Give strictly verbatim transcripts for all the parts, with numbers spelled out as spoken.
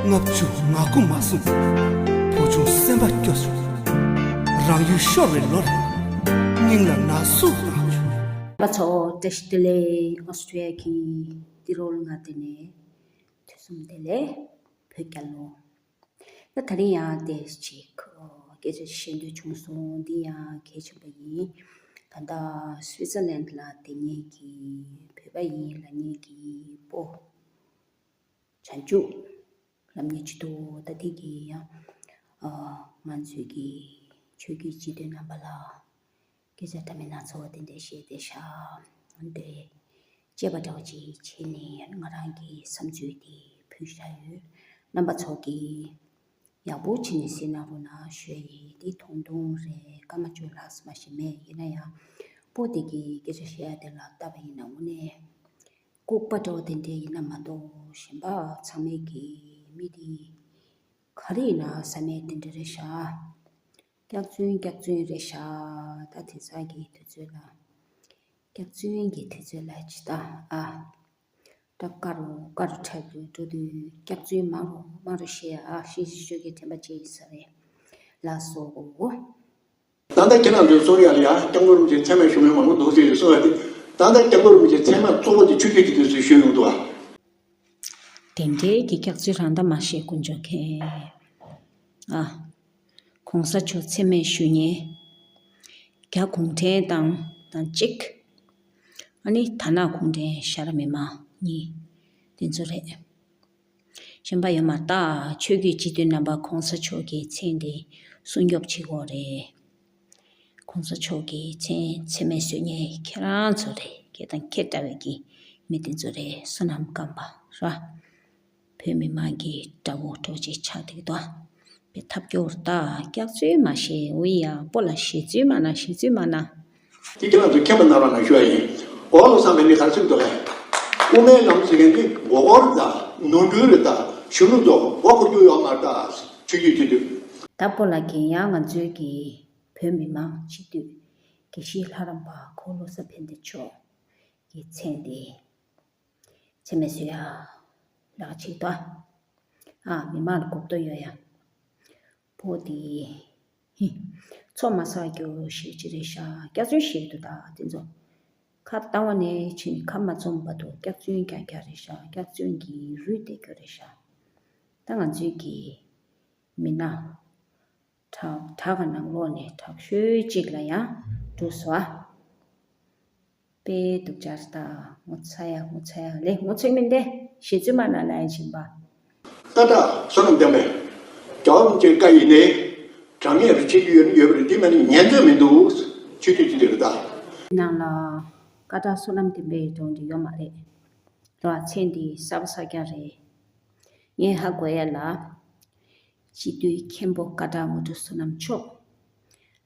ལྔ་བཅུ་ང་དགུ་མ་སོང་། བུ་ཆུང་སེམས་པ་སྐྱོ་བྱུང་། རང་ཡུལ་ཤོར་བའི་ལོར། སྙིང་ལ་ན་ཟུག་ལངས་བྱུང་། པ་ཚོ་བཀྲ་ཤིས་བདེ་ལེགས། ཨོ་སི་ཀྲི་ཡ་གི་ཏི་རོལ་ང་དེ་ནས་དུས་གསུམ་བདེ་ལེགས་བོད་རྒྱལ་ལོ། ད་ད་རིང་ཡང་དེ་ཅིག་སྐད་ཆ་བཤད་འདོད་བྱུང་སོང་། འདི་ཡང་གལ་ཆེན་པོ་ཡིན། ད་ལྟ་སུའི་ཙར་ལན་ལ་བསྡད་མཁན་གྱི་བོད་པ་ཡིན་ལབ་མཁན་གྱི་སྤོ་བྱང་ཆུབ་ལབ་མཁན་ཅིག་འདུག་ད་དེ་གི་ཡང་ང་ཚོའི་གི་ཆོས་བརྒྱུད་སྤྱི་འཐུས་རྣམ་པ་ལ་སྐད་ཆ་འདྲ་མིན་སྣ་ཚོགས་དེ་འདྲ་བཤད་བསྡད་ཤག་འདི་བྱས་པ་འདྲ་བོ་ཅིག་བྱས་ནས་ང་རང་གི་བསམ་ཚུལ་དེ་ཕུལ་བཞག་ཡོད། རྣམ་པ་ཚོ་གིས་ཡག་པོ་བྱས་ནས་གཟིགས་གནང་རོགས་གནང་ཞུ་ཡ་ཡིན། འདི་མཐོང་མཐོང་རེད། སྐར་མ་བཅུ་ལྷག་ཙམ་ཞིག་མེད། ཡིན་ན་ཡང་སྤོ་དེ་གི་སྐད་ཆ་བཤད་ཡ་དེ་ལ་བལྟས་པ་ཡིན་ན་དངོས་གནས་ལྐུགས་པ་འདྲ་བོ་དེ་འདྲ་ཡིན་ན་མ་གཏོགས་གཞན་པ་ཚང་མས་ཀྱི་མི་དེ་ག་རེ་ཡིན་ན་བསམ་ཡས་དེ་འདྲ་རེད་ཤག་སྐྱག་རྫུན་སྐྱག་རྫུན་རེད་ཤག་ད་དེང་སང་གི་དུས་ཚོད་ལ། སྐྱག་རྫུན་གྱི་དུས་ཚོད་ལ་ཇི་ལྟ་ཨ། ད་ཀ་རུ་ཀ་རུ་འཁྲབ་དུས་འགྲོ་དུས་སྐྱག་རྫུན་མང་རུ་མང་རུ་བཤད་ཨ། ཤེས་ཤེས་ཤོད་ཀྱི་དྲན་པ་བརྗེད་ཡིན་ས་རེད། ལགས་སོ། ད་ལྟ་ཁྱེད་རང་ཚོའི་གསུང་ཡག་ལ་ཡ་སྐྱབས་མགོན་རིན་པོ་ཆེ་མཚན་སྨད་ཞུ་མི་མང་པོ་འདུག་ཟེར་གསུང་བ་དེ། ད་ལྟ་སྐྱབས་མགོན་རིན་པོ་ཆེ་མཚན་སྨད་གཙོ་བོ་དེ་ཆོས་བརྒྱུད་ཀྱི་དུས་སུ་ཞུས་ཡོང་འདུག་ཨ། དེ་འདྲའི་གི་སྐྱག་རྫུན་རང་ད་མ་བཤད་དཀོན་མཆོག་མཁྱེན། ཨ། གོང་ས་མཆོག་མཚན་སྨད་ཞུ་མཁན། རྒྱ་གུང་ཁྲན་དང་དང་གཅིག་ཨ་ནི་དར་ནག་གུང་ཁྲན་ཤ་ར་མི་མ་གཉིས། དེ་ཚོ་རེད། གཞན་པ་ཡོད་མ་རེད་ད། ཆོས་བརྒྱུད་སྤྱི་འཐུས་རྣམ་པ་གོང་ས་མཆོག་གི་མཚན་དེ་སྲུང་སྐྱོབ་བྱེད་དགོས་རེད། གོང་ས་མཆོག་གི་མཚན་མཚན་སྨད་བཟོ་མཁན་ཁྱེད་རང་ཚོ་རེད། ཁྱེད་དང་ཁྱེད་འདྲ་བའི་གི་མི་དེ་ཚོ་རེད། བསོད་ནམས་སྐམ་པ་ར། བོད་མི་མང་གི་དགྲ་བོ་གྲོགས་ཅིག་ཆགས་བསྡད་ཀྱི་འདུག་དེ་ཐབས་སྐྱོ་བོར་ལྟ། སྐྱག་རྫུན་མ་བཤད། འོ་ཡ་སྤོ་ལགས་ཞེ་རྫུན་མ་གནང་། ཞེ་རྫུན་མ་གནང་། དེ་ཁྱེད་རང་ཚོ་མཁྱེན་པ་རྣམ་པ་ལ་ཞུ་བ་ཡིན། འོ་ལོ་བསམ་པའི་མི་ག་ཚོད་འདུག་གས། དབུ་མའི་ལམ་ཟེར་མཁན་དེ་མགོ་སྐོར་རེད་ད། ནོར་འཁྲུལ་རེད་ད། གཞོན་ནུ་ཚོ་མགོ་འཁོར་རྒྱུ་ཡོད་མ་རེད་ད། ཆོས་བརྒྱུད་སྤྱི་འཐུས། ད་སྤོ་ལགས་ཀྱིས་ཡང་ང་ཚོའི་གི་བོད་མི་མང་སྤྱི་འཐུས་དགེ་བཤེས་ལྷ་རམས་པ་ཁོ་བོ་བློ་བཟང་ཕན་བདེ་མཆོག་གི་མཚན་དེ་མཚན་སྨད་བཟོ་ཡ་ལག་ཅིག་ཏོ། ཨ། མི་མང་ལ་གོ་བརྡ་ཡོད་ཡ། བོད་དེ་ཧི། ཚོགས་མ་བསགས་རྒྱུ་ཞིག་ཅི་རེད་ཤག་སྐྱག་རྫུན་བཤད་འདུག་ད་དེ་ཚོ། ཁ་བཏང་བ་ནས་ཕྱིན་ནས་ཁ་མ་བཙུམ་བར་དུ་སྐྱག་རྫུན་རྐྱང་རྐྱང་རེད་ཤག་སྐྱག་རྫུན་གྱི་རུས་བསྡད་རྒྱུ་རེད་ཤག་ད་ང་ཚོའི་གི་མི་སྣ་དྲག་དྲག་ག་ནང་ལོགས་ནས་དྲག་ཤོས་གཅིག་ལ་ཡང་འགྲོ་སོ་ཨ། དཔེ་སྡུག་ཅག་རེད་ད། ངོ་ཚ་ཡ་ངོ་ཚ་ཡ། ལེ་ངོ་ཚ་མིན་ཏེ། ཞེ་ཚུལ་མ་ན་ལ་ཡ་བྱིན་པ། ཀ་དག་བསོད་ནམས་བསྟན་པས། རྒྱལ་བ་རིན་པོ་ཆེའི་བཀའ་ཡིན་ནའི། དྲང་ངེས་རུ་བྱེད་རྒྱུ་ཡོད་ཡོད་པ་རེད། དེ་མ་ནི་ཉན་འདོད་མི་འདུག་ཆོས་བརྒྱུད་སྤྱི་འཐུས་རེད་ད། ནང་ལ་ཀ་དག་བསོད་ནམས་བསྟན་པའི་གདོང་འདི་ཡོད་མ་རེད། ར་མཚན་འདི་གསར་པ་གསར་རྐྱང་རེད། ངས་ཧ་གོ་ཡ་ལ། སྤྱི་འཐུས་མཁན་པོ་ཀ་དག་དངོས་གྲུབ་བསོད་ནམས་མཆོག་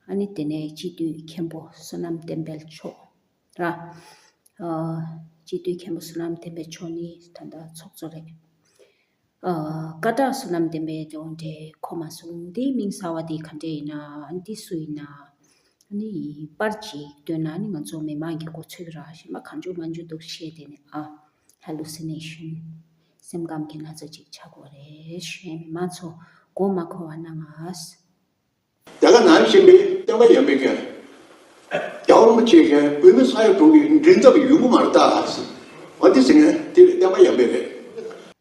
ཨ་ནི་དེ་ནས་སྤྱི་འཐུས་མཁན་པོ་བསོད་ནམས་བསྟན་འཕེལ་མཆོག་ར། ཨ། སྤྱི་འཐུས་མཁན་པོ་བསོད་ནམས་བསྟན་འཕེལ་མཆོག་ནི་ད་ལྟ་ཚོགས་གཙོ་རེད། ཨ། ཀ་དག་བསོད་ནམས་བསྟན་འཕེལ་དེ་འོ་འདྲས་གོ་མ་སོང་། འདིའི་མིང་གསར་བ་འདི་ག་འདྲས་ཡིན་ན། ཨ་ནི་འདི་སུ་ཡིན་ན། ཨ་ནི་པར་ཅིག་སྟོན་ན་ཨ་ནི་ང་ཚོ་མི་མང་གིས་གོ་ཚོད་ར། གཞན་པ་གང་བྱུང་མང་བྱུང་འདུག་བཤད་དེ་ནི་ཨ། ཧེ་ལུ་སི་ནེ་ཤན། སེམས་ཁམས་ཀྱི་ན་ཚ་ཅིག་ཆགས་ཀྱི་ཡོད་རེད། གཞན་མི་མང་ཚོ་མགོ་མ་འཁོར་བ་གནང་ཨ། དེ་ག་ནང་བཞིན་པའི་བསྟན་པ་ཡམ་པའི་མཁན། རྒྱལ་བ་རིན་པོ་ཆེའི་མཁན། བོད་མི་ས་ཡ་དྲུག་གི་མགྲིན་ཚབ་ཡོང་གི་མ་རེད་ད། འོ་དེ་ཟེར་མཁན་དེ་བསྟན་པ་ཡམ་པའི་རེད།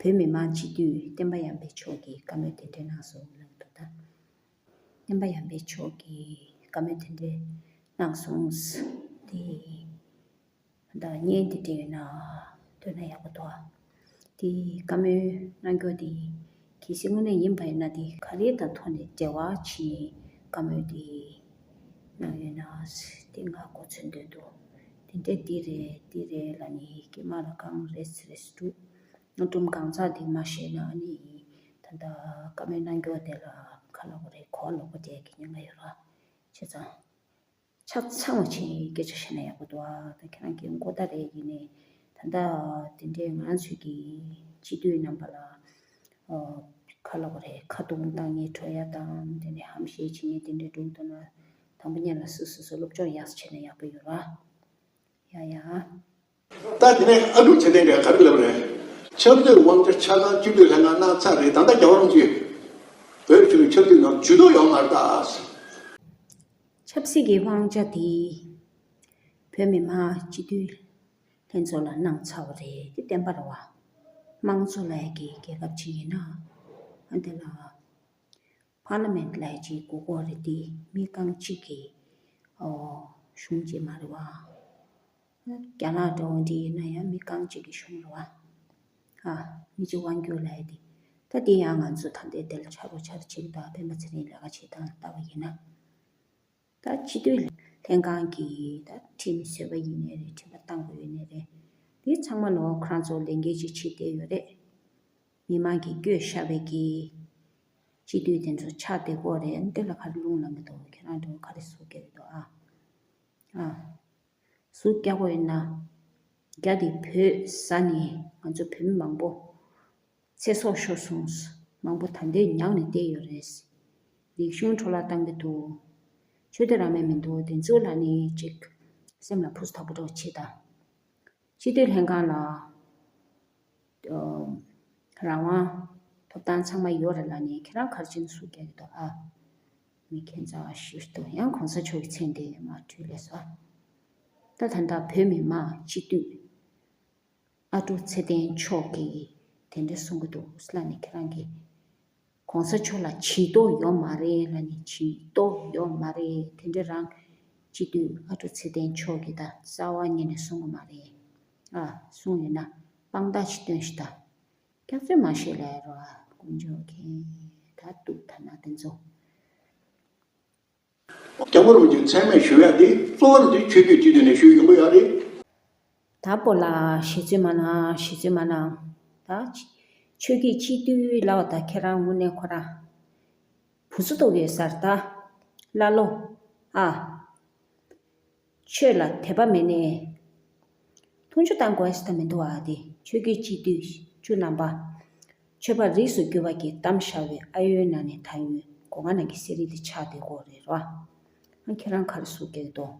བོད་མི་མང་སྤྱི་འཐུས་བསྟན་པ་ཡམ་པའི་མཆོག་གིས་བཀའ་མོལ་དེ་འདྲ་གནང་སོང་ལབ་འདུག་ད། བསྟན་པ་ཡམ་པའི་མཆོག་གིས་བཀའ་མོལ་དེ་འདྲ་གནང་སོང་། དེ། ད་བརྙན་འདི་བྲིས་ཡོད་ན་སྟོན་ན་ཡག་པོ་འདུག་ཨ། དེ་བཀའ་མོལ་གནང་རྒྱུ་དེ་གལ་སྲིད་དངོས་གནས་ཡིན་པ་ཡིན་ན། དེ་ག་རེ་དང་ཐོག་ནས་འབྲེལ་བ་བྱས་བཀའ་མོལ་དེ་གནང་ཡོད་ན་དེ་ང་གོ་ཚོད་འདོད་འདུག་དེ་འདྲས་འདི་རེད་འདི་རེད་ལབ་ནས་སྐྱེས་མ་ལ་གང་རེད་རེད་འདུག་སྒྲུང་གང་ཚང་དེ་མ་བཤད་ན་ཨ་ནི་ད་ལྟ་བཀའ་མོལ་གནང་རྒྱུ་དེ་ལ་ག་ལབ་དགོས་རེད། གོ་ལོག་པ་འདྲ་གི་ཉེན་ཁ་ཡོད་ར། བྱས་ཙང་། ཆ་ཚང་བ་བྱས་སྐད་ཆ་བཤད་ན་ཡག་པོ་འདུག་ཨ། ད་ཁྱེད་རང་གི་མགོ་ད་རེད་ཡིན་ནའི་ད་ལྟ་དེ་འདྲའི་ང་ཚོའི་གི་སྤྱི་འཐུས་རྣམ་པ་ལ་ཨ་ག་ལབ་དགོས་རེད། ཁ་རྡུང་བཏང་མཁན་ཁྲོ་ཡ་དང་དེ་ནས་ཧམ་བཤད་བྱེད་མཁན་དེ་འདྲའི་འགྲོ་འདུག་ན། དང་པོ་ཉིད་ལ་སོ་སོ་སོ་སློབ་སྦྱོང་ཡག་ཙམ་བྱས་ན་ཡག་པོ་ཡོད་ར། ཡ་ཡ། ད་དེ་ནས་ཨ་ཀྲུག་ཚེ་བརྟན་གྱིས་ག་རེ་ལབ་རེད། ཆབ་སྲིད་དབང་ཆ་ཆ་ཚང་སྤྱི་འཐུས་ལྷན་ཁང་གནང་ཚར་རེད། ད་ལྟ་རྒྱལ་བ་རིན་པོ་ཆེ་བོད་ཀྱི་ཆབ་སྲིད་ནང་ཇུས་གཏོགས་ཡོད་མ་རེད་ད། ཆབ་སྲིད་ཀྱི་དབང་ཆ་དེ་བོད་མི་མང་སྤྱི་འཐུས་ལྷན་ཚོགས་ལ་གནང་ཚར་བ་རེད། དེ་བདེན་པ་རེད་བ། དམངས་གཙོ་ལབ་ཡ་གི་རྒྱལ་ཁབ་ཅིག་ཡིན་ན། ཨ་དེ་ལ་པར་ལི་མེན་ཊི་ལབ་ཡ་ཅིག་དགོས་ཀྱི་ཡོད་རེད། དེ་མི་རྐང་གཅིག་གི་ཨོ་གཞུང་ཅིག་མ་རེད་བ། རྒྱ་ནག་འདྲ་བོ་འདི་ཡིན་ན་ཡང་མི་རྐང་གཅིག་གི་གཞུང་རེད་བ། ཨ། མི་གཅིག་དབང་སྒྱུར་ལབ་ཡ་དེ། ད་དེ་ཡང་ང་ཚོ་ད་ལྟའི་དེ་ལ་ཆ་རོགས་ཆ་རོགས་བྱེད་ཀྱི་འདུག་སྤེན་པ་ཚེ་རིང་ལས་ཀ་བྱེད་སྟངས་ལྟ་བ་ཡིན་ན། ད་སྤྱི་འཐུས་ལྷན་ཁང་གི་ད་ཁྲིམས་བཟོས་པ་ཡིན་ནའི་རེད། ཁྲིམས་པ་བཏང་དགོས་ཡོད་ནའི་རེད། དེ་ཚང་མ་ལོ་ཁོ་རང་ཚོ་ལས་འགན་ཅིག་བྱེད་བསྡད་ཡོད་རེད། མི་མང་གིས་བསྐོས་བཞག་པའི་གི་སྤྱི་འཐུས་དེ་ཚོ་ཆགས་བསྡད་ཀྱི་ཡོད་རེད། དེ་ལ་ག་རེ་རླུང་ལངས་ཀྱི་འདུག་ཁྱེད་རང་ཚོ་ག་རེ་བཟོ་གི་འདུག་ཨ། ཨ། ཟུར་བཀྱག་པ་ཡིན་ན། རྒྱ་དེ་བོད་ཟ་ནས་ང་ཚོ་བོད་མི་མང་པོ་ཚེ་སྲོག་ཤོར་སོང་། མང་པོ་ད་ལྟའི་ཉག་ནས་བསྡད་ཡོད་རེད། རིག་གཞུང་འཕྲོ་བརླག་བཏང་གི་འདུག་ཆོས་དད་རང་མོས་མི་འདུག་དེ་ཚོ་ལ་ནི་ཅིག་སེམས་ལ་ཕུ་ཐག་པོ་འདྲ་བོ་བྱེད་དང་། སྤྱི་འཐུས་ལྷན་ཁང་ལ། ཨོ། རང་དབང་ཐོབ་ཐང་ཚང་མ་ཡོད་རེད་ལབ་ནས་ཁྱེད་རང་ག་རེ་བྱས་ནས་ཟུར་བཀྱག་གི་འདུག་ཨ། མི་ཁྱད་མཚར་ཞིག་འདུག་ཡང་གོང་ས་མཆོག་གི་མཚན་དེ་མར་བྲིས་ལས་སོ། ད་ད་ལྟ་བོད་མི་མང་སྤྱི་འཐུས་ཨ་ཀྲུག་ཚེ་བརྟན་མཆོག་གིས་དེ་འདྲ་གསུང་གི་འདུག་ལབ་ནས་ཁྱེད་རང་གིས་གོང་ས་མཆོག་ལ་ཇུས་གཏོགས་ཡོད་མ་རེད་ལབ་ནས་ཇུས་གཏོགས་ཡོད་མ་རེད། དེ་འདྲ་རང་སྤྱི་འཐུས་ཨ་ཀྲུག་ཚེ་བརྟན་མཆོག་གིས་ད་རྩ་བ་ཉིད་ནས་གསུང་གི་མ་རེད། ཨ། གསུངས་ཡོད་ན་དཔང་རྟགས་ཅིག་སྟོན་ཤིག་ད། སྐྱག་རྫུན་མ་བཤད་ལབ་རོགས། དཀོན་མཆོག་མཁྱེན། ད་འདུག་ཐ་ན་དེ་ཚོ། རྒྱལ་བ་རིན་པོ་ཆེ་མཚན་སྨད་ཞུ་ཡ་དེ་གཙོ་བོ་འདི་ཆོས་བརྒྱུད་སྤྱི་འཐུས་ནས་ཞུ་ཡོང་གི་ཡོད་རེད། ད་པོ་ལ་ཞེ་བརྩོན་མ་གནང་། ཞེ་བརྩོན་མ་གནང་། ད་ཆོས་བརྒྱུད་སྤྱི་འཐུས་ལབ་པ་ད་ཁྱེད་རང་དངོས་གནས་ཁོ་རང་བུ་ཚུགས་ཐུབ་ཡོད་ས་རེད་ད། ཀླ་ཀློ། ཨ། ཆོས་ལ་དད་པ་མེད་ནས། མཐོང་ཆུང་བཏང་དགོས་ས་ད་མི་འདུག་ཨ། དེ་ཆོས་བརྒྱུད་སྤྱི་འཐུས་བཅུ་རྣམ་པ། ཆོས་པ་རིས་སུ་གྱུར་པ་གིས་བདམས་བཞག་པའི་ཨ་ཡོད་ནང་ནས་ད་ཡོད་སྒོ་ང་ནང་གི་གསེར་རི་དེ་ཆགས་བསྡད་ཀྱི་ཡོད་རེད་ར། ཨ། ཁྱེད་རང་ག་རེ་ཟུར་བཀྱག་འདུག་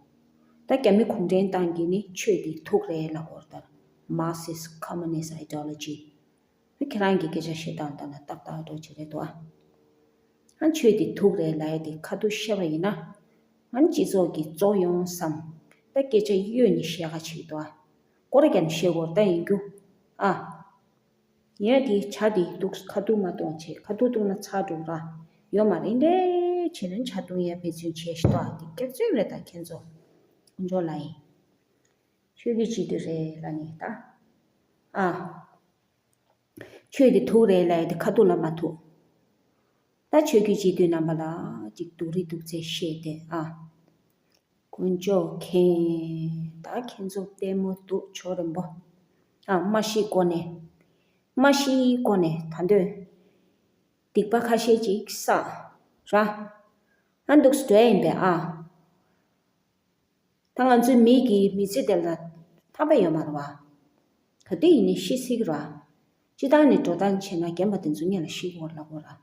ད་རྒྱ་མི་གུང་ཁྲན་ཏང་གིས་ནི་ཆོས་འདི་དུག་རེད་ལབ་ཀྱི་ཡོད་རེད་ད། Marxist Communist Ideology། ཁྱེད་རང་གི་སྐད་ཆ་བཤད་སྟངས་ལྟར་ན་ཏག་ཏག་འདྲ་བོ་ཅིག་རེད་འདུག་ཨ། ཨ། ཆོས་འདི་དུག་རེད་ལབ་ཡ་དེ་ཁ་ཐུག་བཤད་པ་ཡིན་ན། ཨ། སྤྱི་ཚོགས་ཀྱི་བཙོག་ཡོང་བསམ། ད་སྐད་ཆ་གཡོལ་ནས་བཤད་ཁ་ཅིག་འདུག་ཨ། སྐོར་ར་རྒྱབ་ནས་བཤད་དགོས་རེད་ད་ཡིན་རྒྱུ། ཨ། ཡིན་ཡ་དེ་བྱ་དེ་འདུག་ཁ་ཐུག་མ་གཏོང་བྱས་ཁ་ཐུག་བཏུང་ན་ཚར་འགྲོ་ར། ཡོད་མ་རེད་འདྲ་བྱས་ན་བྱ་བཏུང་ཡ་འབད་བརྩོན་བྱས་ཤིག་ཏོ། ཨ། དེ་སྐྱག་རྫུན་རེད་ད་ཁྱེད་ཚོ། དཀོན་མཆོག་ལ་ཡིན། ཆོས་བརྒྱུད་སྤྱི་འཐུས་རེད་ལབ་ནས་ད། ཨ། ཆོས་དེ་དུག་རེད་ལབ་ཡ་དེ་ཁ་ཐུག་ལ་མ་ཐུག་ད་ཆོས་བརྒྱུད་སྤྱི་འཐུས་རྣམ་པ་ལ་ཅིག་སྡུག་རུས་སྡུག་ཚད་བཤད་དེ། ཨ། དཀོན་མཆོག་མཁྱེན། ད་ཁྱེད་ཚོ་ལྟད་མོ་འདུག་ཕྱོགས་རིང་པོ། ཨ། མ་ཤི་གོ་ནས། མ་ཤི་གོ་ནས་ད་འདོད། སྡིག་པ་ཁ་ཤས་ཅིག་བསགས་ར། ཨ། འདུག་སེ་འགྲོ་ཡ་ཡིན་པས། ཨ། ད་ང་ཚོའི་མི་གི་མི་ཚེ་དེ་ལ་ཐར་པ་ཡོད་མ་རེད་བ། ག་དུས་ཡིན་ནའི་ཤི་སྲིད་ཀྱི་རེད་བ། སྤྱིར་བཏང་ནས་འགྲོ་སྟངས་བྱས་ན་རྒན་པ་དེ་ཚོ་སྔོན་ལ་ཤི་དགོས་ལབ་དགོས་ར།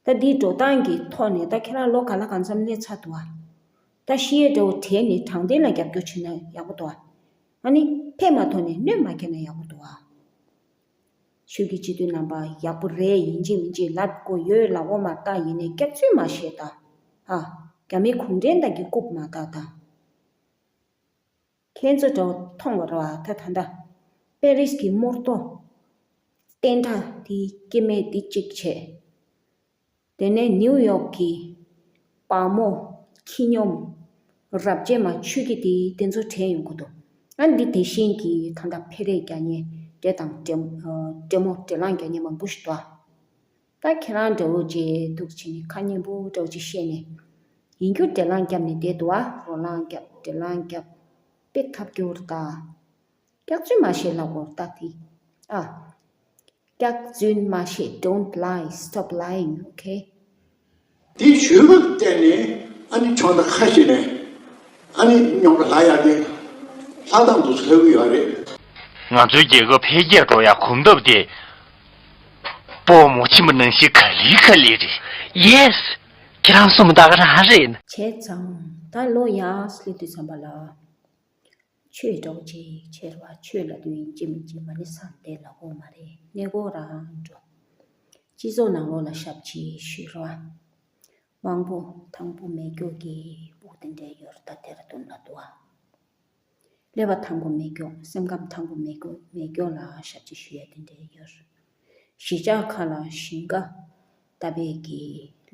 ད་འདིའི་འགྲོ་སྟངས་ཀྱི་ཐོག་ནས་ད་ཁྱེད་རང་ལོ་ག་ལ་གང་འཚམ་སླེབས་ཚར་འདུག་བ། ད་ཤི་ཡས་འདྲ་བོ་དྲན་ནས་དྲང་བདེན་ལ་རྒྱབ་སྐྱོར་བྱས་ན་ཡག་པོ་འདུག་བ། ཨ་ནི་ཕེབས་མ་ཐོག་ནས་གནོད་མ་སྐྱེལ་ན་ཡག་པོ་འདུག་བ། ཆོས་ཀྱི་སྤྱི་འཐུས་རྣམ་པ་ཡག་པོ་རེད་ཡིན་གཅིག་མིན་གཅིག་ལབ་དགོས་ཡོད་ལབ་དགོས་མ་རེད་ད། ཡིན་ནའི་སྐྱག་རྫུན་མ་བཤད་ད། ཨ། རྒྱ་མི་གུང་ཁྲན་ཏང་གི་རྐུབ་མ་བལྡགས་ད། ཁྱེད་ཚོ་འདྲ་བོ་མཐོང་བ་རེད་བ། ད་ད་ལྟ་པེ་རིས་ཀྱི་རྨོག་ཏོ་བསྟན་དགྲ་དེའི་སྐྱེ་དམན་དེ་གཅིག་བྱས། དེ་ནས་ནིའུ་ཡོག་གི་བ་མོ་ཁྱི་སྨྱོན་རབས་ཅན་མ་ཆོས་ཀྱི་དེ་དེ་ཚོ་དྲན་ཡོང་གི་འདུག་ཨ། འདི་དེ་བཞིན་གྱི་ད་ལྟ་འཕེལ་རིམ་རྒྱག་མཁན་འདྲེ་དང་འདྲེ་ཨ། འདྲེ་མོ་འདྲེ་གླང་རྒྱག་མཁན་མང་པོ་ཞིག་འདུག་ཨ། ད་ཁྱེད་རང་འདྲ་བོ་བྱས་འདུག་བྱས་ནས་ཁ་སྙན་པོ་འདྲ་བོ་ཅིག་བཤད་ནས། ཡིན་རྒྱུ་འདྲེ་གླང་རྒྱབ་ནས་བསྡད་འདུག་ཨ། རོ་ལངས་རྒྱབ་འདྲེ་གླང་རྒྱབ། དཔེ་ཐབས་སྐྱོ་བོ་རེད་ད། སྐྱག་རྫུན་མ་བཤད་ལབ་དགོས་རེད་ད་དེ། ཨ། སྐྱག་རྫུན་མ་བཤད། Don't lie, stop lying, okay? དེ་ཞུས་པ་བརྟེན་ནས་ཨ་ནི་ཆུང་མ་ཁ་ཤས་ནས་ཨ་ནི་རྙོག་དྲ་ལྷག་ཡག་དེ་ལྷག་སྟངས་འདུག་སེ་ལྷག་གི་ཡོད་རེད། ང་ཚོའི་རྒྱལ་ཁབ་འཕེལ་རྒྱས་འགྲོ་ཡག་གོམ་སྟབས་དེ་སྤོ་མོ་ཆེན་པོ་ནང་བཞིན་ག་ལེ་ག་ལེ་རེད། Yes། ཁྱེད་རང་གསུངས་པ་ད་ག་རང་རེད། བྱས་ཙང་ད་ལོ་ཡག་སླེབས་དུས་ཙམ་པ་ལ། ཆོས་འདྲ་བོ་ཅིག་ཆེར་བ་ཆོས་ལབ་དུས་ཡིན་གཅིག་མིན་གཅིག་མ་ཎི་བསམ་བསྡད་ལབ་དགོས་མ་རེད། གནས་སྐོར་རང་འགྲོ། སྤྱི་ཚོགས་ནང་ལོགས་ལ་ཞབས་ཕྱི་ཞུས་རོགས། དབང་པོ་ཐང་པོ་མེ་སྒྱོགས་ཀྱི་སྤུ་གུ་དེ་འདྲ་ཡོད་རེད། ད་དེ་ར་དུ་ལ་འདུག་ཨ། ཀླད་པ་ཐང་པོ་མེ་སྒྱོགས། སེམས་ཁམས་ཐང་པོ་མེ་སྒྱོགས། མེ་སྒྱོགས་ལ་ཞབས་ཕྱི་ཞུ་ཡ་དེ་འདྲ་ཡོད་རེད། གཞིས་ཆགས་ཁག་ལ་ཞིང་ཁ་བཏབ་པའི་གི་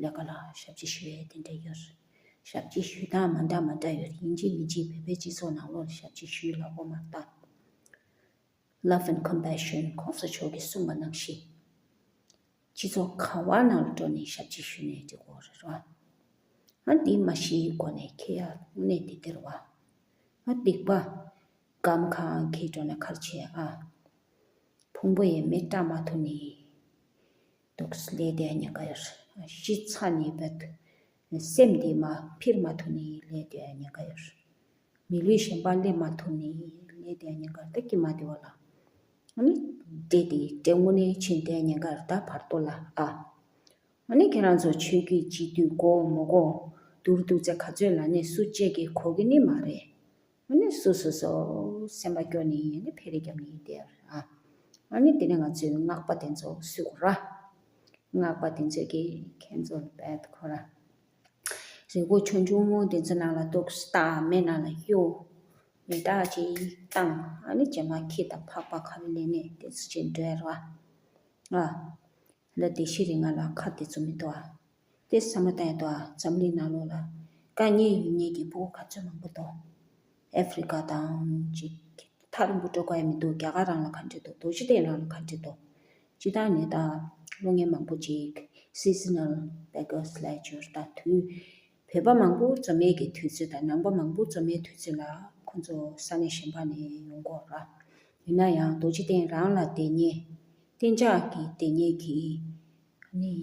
ལས་ཀ་ལ་ཞབས་ཕྱི་ཞུ་ཡ་དེ་འདྲ་ཡོད་རེད། ཞབས་ཕྱི་ཞུ་སྟངས་མ་འདྲ་མ་འདྲ་ཡོད་རེད། ཡིན་གཅིག་མིན་གཅིག་བོད་པའི་སྤྱི་ཚོགས་ནང་ལོགས་ལ་ཞབས་ཕྱི་ཞུས་ལབ་དགོས་མ་རེད་ད། Love and compassion གོང་ས་མཆོག་གིས་གསུངས་པ་ནང་བཞིན། སྤྱི་ཚོགས་ག་བ་ནང་ལ་འགྲོ་ནས་ཞབས་ཕྱི་ཞུས་ནས་འགྲིག་གོ་རེད་རོ། ཨ་འདི་མ་ཤི་སྒོ་ནས་ཁེ་ཡ་དངོས་གནས་འདི་དེར་བ། ཨ་སྡིག་པ། སྒམ་ཁང་ཁེ་འགྲོ་ན་ཁར་ཆེ་ཨ། ཕུང་པོ་ཡི་མེ་སྲེག་མ་ཐུབ་ནི། འདུག་ལས་དེ་ཉེན་ཁ་ཡོད། ཤི་ཚ་ནི་བད། སེམས་དེ་མ་འཕིར་མ་ཐུབ་ནི་ལས་དེ་ཉེན་ཁ་ཡོད། མི་ལུས་གཞན་པ་ལེན་མ་ཐུབ་ནི་ལས་དེ་ཉེན་ཁ་ད་ཀྱི་མ་དེ་བ་ལ། ཨ་ནི་དེ་དེ་དེ་དངོས་གནས་ཕྱིན་དེ་ཉེན་ཁ་ད་བར་དོ་ལ་ཨ། ཨ་ནི་ཁྱེད་རང་ཚོ་ཆོས་བརྒྱུད་སྤྱི་འཐུས་གོ་མོ་གོ་དུར་དུ་ཚེ་ག་ཚོད་ལ་ནས་སུ་གཅེས་ཀྱི་གོ་གི་ནི་མ་རེད། ཨ་ནི་སོ་སོ་སོ་སེམས་པ་སྐྱོ་ནི་ཡིན་ནི་ཕེ་རེ་རྒྱབ་ནི་ཡིན་དེ་ཨ། ཨ་ནི་དེ་ནས་ང་ཚོའི་སྔགས་པ་དེ་ཚོ་སུ་གོ་ར། སྔགས་པ་དེ་ཚོས་ཀྱི་ཁྱེད་ཚོ་བད་ཁོ་ར། རི་མགོ་ཆུང་ཆུང་དེ་ཚོ་ནང་ལ་འདུག་སྟག་མེ་ནང་ལ་གཡུག་མེ་སྟག་ཅིག་བཏང་ཨ་ནི་རྗེས་མ་ཁྱི་དང་ཕག་པ་ཁ་བའི་ལས་ནས་དེ་ཚོ་ཅིག་འགྲོ་ཡ་ར། ཨ། ལ་དེ་ཤི་རི་ང་ལ་ཁ་དེ་ཚོ་མི་འདུག་ཨ། དེ་བསམ་བློ་བཏང་ཡ་འདུག་ཨ། འཛམ་གླིང་ནང་ལོགས་ལ་དཀའ་ངལ་ཡོད་མཁན་གྱི་ཕྲུ་གུ་ག་ཚོད་མང་པོ་འདུག་ཨེ་ཧྥི་རི་ཀ་དང་ཅིག་ཐག་རིང་པོ་འགྲོ་དགོས་ཡ་མི་འདུག་རྒྱ་གར་རང་ལ་ག་འདྲ་འདུག་རྡོ་རྗེ་གདན་རང་ལ་ག་འདྲ་འདུག་སྤྱིར་བཏང་ནས་ད་ལོ་ངན་མང་པོ་ཅིག་seasonal beggars ལབ་ཡ་ཅིག་ཡོད་རེད། ད་དུས་བོད་པ་མང་པོ་འཛོམས་ཡས་ཀྱི་དུས་ཚོད་དང་ནང་པ་མང་པོ་འཛོམས་ཡས་དུས་ཚོད་ལ་ཁོ་ཚོ་ས་གནས་གཞན་པ་ནས་ཡོང་གི་ཡོད་རེད། ཡིན་ན་ཡང་རྡོ་རྗེ་གདན་རང་ལ་བསྡད་མཁན་གཏན་འཇགས་ཀྱི་བསྡད་མཁན་གྱི་ནི་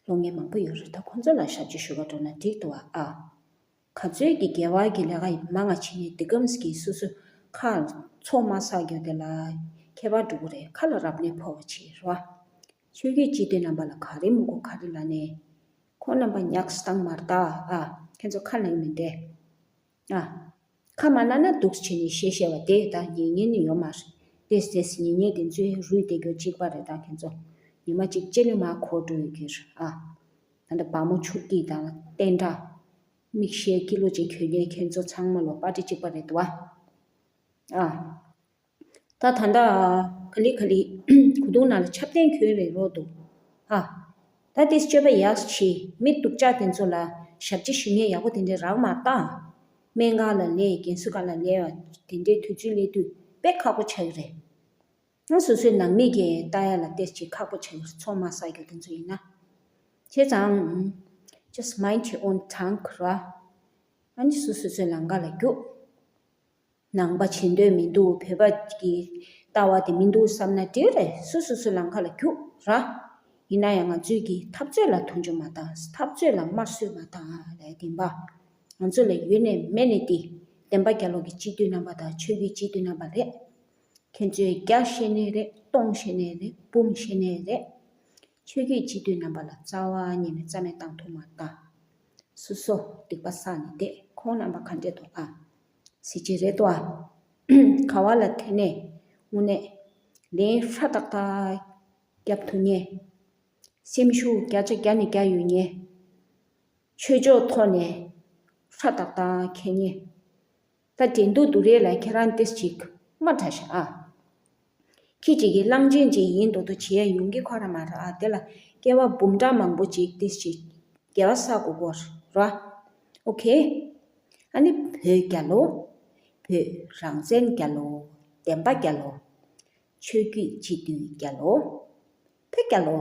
ལོ་ངན་མང་པོ་ཡོད་རེད། ད་ཁོ་ཚོ་ལ་ཞབས་ཕྱི་ཞུ་ག་འགྲོ་ན་འགྲིག་འདུག་ཨ། ག་ཚོད་ཀྱི་དགེ་བ་གི་ལས་ཀ་ཡིན་མང་ང་བྱེད་ནས་འདི་གམ་གྱི་སོ་སོ་ཁ་ཚོ་མ་བསགས་རྒྱུ་དེ་ལ་ཁྱད་པར་འགྲོ་གི་རེད། ཁ་ལ་རབ་གནས་ཕོ་བ་བྱེད་རོ། ཆོས་བརྒྱུད་སྤྱི་འཐུས་རྣམ་པ་ལ་ག་རེ་མི་གོ་ག་རེ་ལ་ནས་ཁོང་རྣམ་པ་ཉག་སྟངས་མར་ལྟ་ཨ། ཁྱེད་ཚོ་ཁ་ལེན་མི་འདྲེ་ཨ། ཁ་མ་ན་ན་འདུག་བྱེད་ནས་བཤད་བཤད་བ་དེ་ད་ཉན་ཉན་ནི་ཡོད་མ་རེད། ཏེས་ཏེས་ཉན་ཉན་དེ་ཚོའི་རུས་དེ་གྱོ་གཅིག་པ་རེད། ད་ཁྱེད་ཚོ་ཉི་མ་གཅིག་ལྕེ་ལེ་མ་གོ་འགྲོ་ཡོད་ཀྱི་རེད་ཨ། ད་ད་བ་མོ་ཆུ་སྐྱིད་དང་བསྟན་དགྲ། མིག་ཤེལ་ཀི་ལོ་གཅིག་གྱོན་མཁན་ཁྱེད་ཚོ་ཚང་མ་ལོ་པ་ཏི་གཅིག་པ་རེད་འདུག་ཨ། ཨ། ད་ད་ལྟ་ག་ལི་ག་ལི་གོ་དུང་ནང་ལ་ཆབ་སྟོན་གྱོན་རེ་རོགས་འདུག་ཨ། ད་དེ་སྤྱོད་པ་ཡག་ཆེ་མི་སྡུག་ཅག་དེ་ཚོ་ལ་ཞབས་ཕྱི་ཞུ་མཁན་ཡག་པོ་དེ་འདྲའི་རག་མ་ད། སྨན་ཁང་ལ་ལས་རྒན་གསོ་ཁང་ལ་ལས་པ་དེ་འདྲའི་དུས་ཚོད་སླེབས་དུས་དཔེ་ཁག་པོ་ཆགས་ཀྱི་རེད། ང་སོ་སོའི་ནང་མི་གིས་ལྟ་ཡ་ལ་ཏེས་ཅིག་ཁག་པོ་ཆགས་ཀྱི་རེད། ཚོགས་མ་བསགས་རྒྱུ་དེ་ཚོ་ཡིན་ན། བྱས་ཙང་just mind your own tongue ར། ཨ་ནི་སོ་སོ་སོའི་ལམ་ཁ་ལ་རྒྱུགས། ནང་པ་བྱེད་འདོད་མི་འདུག་བོད་པ་གི་ལྟ་བ་དེ་མི་འདུག་བསམ་ན་འགྲིག་རེད། སོ་སོ་སོའི་ལམ་ཁ་ལ་རྒྱུགས་ར། ཡིན་ན་ཡང་ང་ཚོས་ཀྱི་འཐབ་རྩོད་ལ་མཐུན་འཇུག་མ་བཏང་། འཐབ་རྩོད་ལ་དམར་གསོད་མ་བཏང་ལས་བདེན་པ། ང་ཚོ་ལ་ཡོད་ནས་མེད་ནས་དེ་བདེན་པ་རྒྱལ་ལོ་གི་སྤྱི་འཐུས་རྣམ་པ་དང་ཆོས་བརྒྱུད་སྤྱི་འཐུས་རྣམ་པ་རེད། ཁྱེད་ཚོས་རྒྱ་བཤད་ནས་རེད། སྟོང་བཤད་ནས་རེད། འབུམ་བཤད་ནས་རེད། ཆོས་བརྒྱུད་སྤྱི་འཐུས་རྣམ་པ་ལ་རྩ་བ་ཉིད་ནས་རྩ་མེད་བཏང་ཐུབ་མ་ད། སོ་སོ་སྡིག་པ་བསགས་ནས་བསྡད། ཁོང་རྣམ་པ་ག་འདྲས་འདུག་ཨ། གཟི་བརྗིད་རེད་དོ་ཨ། ག་བ་ལ་དེ་ནས་དངོས་གནས་ལན་ཧྲ་ཏག་ཏག་རྒྱབ་ཐུབ་མཁན། སེམས་ཤུགས་བརྒྱ་ཆ་བརྒྱ་ནས་བརྒྱ་ཡོད་མཁན། ཆོས་ཕྱོགས་ཐོག་ནས་ཧྲ་ཏག་ཏག་འཁྱེར་མཁན། ད་འགྲན་བསྡུར་དུ་རེད་ལ་ཁྱེད་རང་ཏིས་ཅིག་མ་དྲག་ཤག་ཨ། ཁྱི་གཅིག་གིས་གླང་ཆེན་གཅིག་ཡིན་མདོག་མདོག་བྱེད་ཡ་ཡོང་གི་ཁོ་ར་མ་ར་ཨ། དེ་ལ་སྐྱེ་བ་འབུམ་ཕྲག་མང་པོ་ཅིག་ཏིས་ཅིག་དགེ་བ་བསགས་དགོས་གོ་ར། ཨོ་ཁེ། ཨ་ནི་བོད་རྒྱལ་ལོ། བོད་རང་བཙན་རྒྱལ་ལོ། བདེན་པ་རྒྱལ་ལོ། ཆོས་བརྒྱུད་སྤྱི་འཐུས་རྒྱལ་ལོ། བོད་རྒྱལ་ལོ།